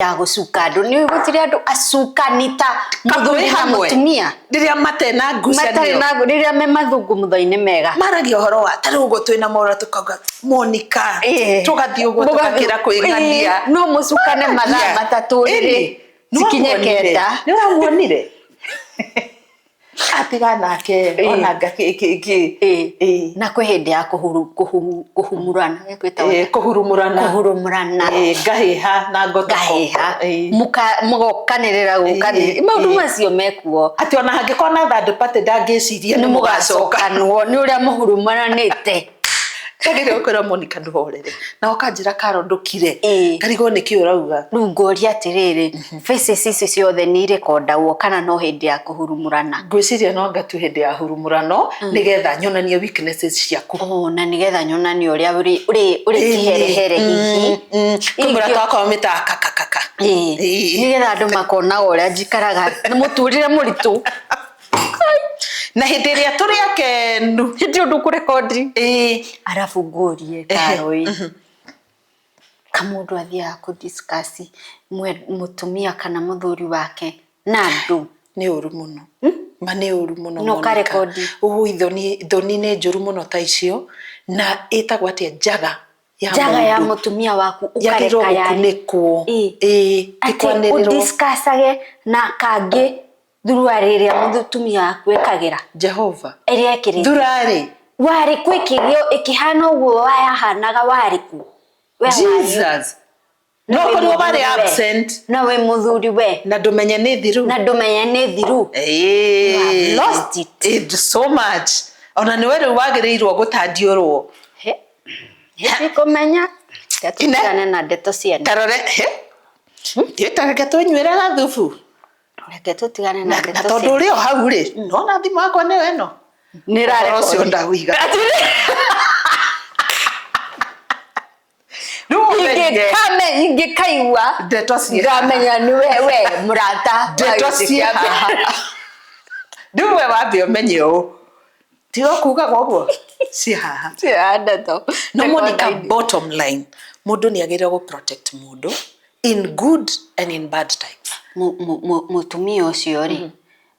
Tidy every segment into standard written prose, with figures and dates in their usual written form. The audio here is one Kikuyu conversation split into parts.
Ya gũcuka andũ nĩ gũtirĩ andũ acukani ta mũthuri Kwĩ na hamwe. mũtumia. Rĩrĩa matena matarĩ ngucanio na rĩrĩa me mathungumutho-inĩ mega. Maragia ũhoro wa ta rĩu ũguo twĩna mora tũkauga Monica, tũgathiĩ ũguo tũgakĩra kwĩng'ania. No mũcukane mathaa 3 rĩrĩ cikinye 9. Nĩ ũramuonire atiga nake ona nga kĩ kĩ kĩ. Na kwĩ hĩndĩ ya kũhumurana ĩkwĩtagwo Ĩ, kũhurumũrana. Kũhurumurana. Ĩ, ngahĩha na ngotoko. Ngahĩha. Mũgokanĩrĩra gũkanĩrĩra maũndũ macio mekuo. Atĩ ona hangĩkorwo na third party ndangĩciria nĩ mũgacokanwo nĩ ũrĩa mũhurumuranĩte. Ndagĩrĩirwo kwĩra Monica ndũhorere na ũkanjĩra Karo ndũkire. Ngarigwo nĩkĩ ũrauga. Rĩu ngũria atĩrĩrĩ, faces ici ciothe nĩ irekondagwo kana no hĩndĩ ya kũhurumũrana? Ngwĩciria no anga tu hĩndĩ ya hurumũrano nĩgetha nyonanie weaknesses ciaku. Oh, na nĩgetha nyonanie ũrĩa ũrĩ kĩherehere hihi. Kwĩ mũrata wakwa ũmĩtaga kakakaka. Nĩgetha andũ makonaga ũrĩa njikaraga na mũtũrĩre mũritũ. Na hĩndĩ ĩrĩa tũrĩ akenu. Hĩndĩ ĩyo ndũkũrekondi. Arabu ngũrie Karo ĩ, kamũndũ athiaga kũ discuss mũtumia kana mũthuri wake na andũ? Nĩ ũru mũno. Ma nĩ ũru mũno. No karekondi. Ũi thoni, thoni nĩ njũru mũno ta icio na ĩtagwo atĩa njaga ya njaga ya mũtumia waku. Yagĩrĩirwo ũkareka yarĩ gũkunĩkwo. Ĩ, ti atĩ kwanĩrĩrwo. Ũdiscussage na kangĩ thuruarĩ ĩrĩa mũtumia waku ekagĩra. Jehova. Ĩrĩa ekĩrĩte. Thurarĩ. Warĩ kũ ĩkĩgĩo ĩkĩhana ũguo yahanaga warĩ kũ? We warĩ- Jesus. Na No wĩ ũkorirwo warĩ mũthuri we. absent. Na wĩ mũthuri we. Na ndũmenye nĩ thiru. Na ndũmenye nĩ thiru. You have lost it. It's so much. Ona nĩwe rĩu wagĩrĩirwo gũtandiũrwo. He. Ndikumenya. Reke tũtigane na ndeto ciene. Tarore, he. Ndiũĩ ta reke twĩnyuĩre gathubu. Reke tũtigane na Na ndeto tondũ ciene. ũrĩ o hau rĩ, nona thimũ yakwa nĩyo ĩno. Nĩ Ũhoro ũcio ĩrarekondi. ndauiga. Rĩu ũmenye Ingĩkaigua ndeto ciĩ haha. ngamenya nĩ we mũrata wa Ndeto gĩtĩ ciĩ kĩa mbere. haha. Rĩu we wambe ũmenye ũũ. Tiga kugaga ũguo. Ciĩ haha. Ciĩ haha ndeto. No Monica, Rekondi-inĩ. bottom line, mũndũ nĩ agĩrĩirwo gũ protect mũndũ in good and in bad times. Mũtumia ũcio rĩ,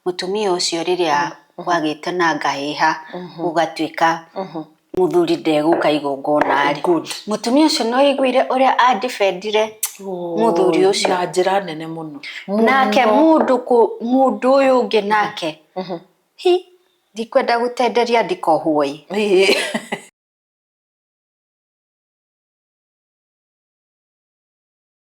mũtumia ũcio rĩrĩa kwagĩte na ngahĩha gũgatuĩka mũthuri ndegũka igongona rĩ, Good. Mũtumia ũcio no aiguire ũrĩa adefendire mũthuri ũcio. Na njĩra nene mũno. Nake mũndũ mũndũ ũyũ ũngĩ nake hi ndikwenda gũtenderia ndikohwo ĩ.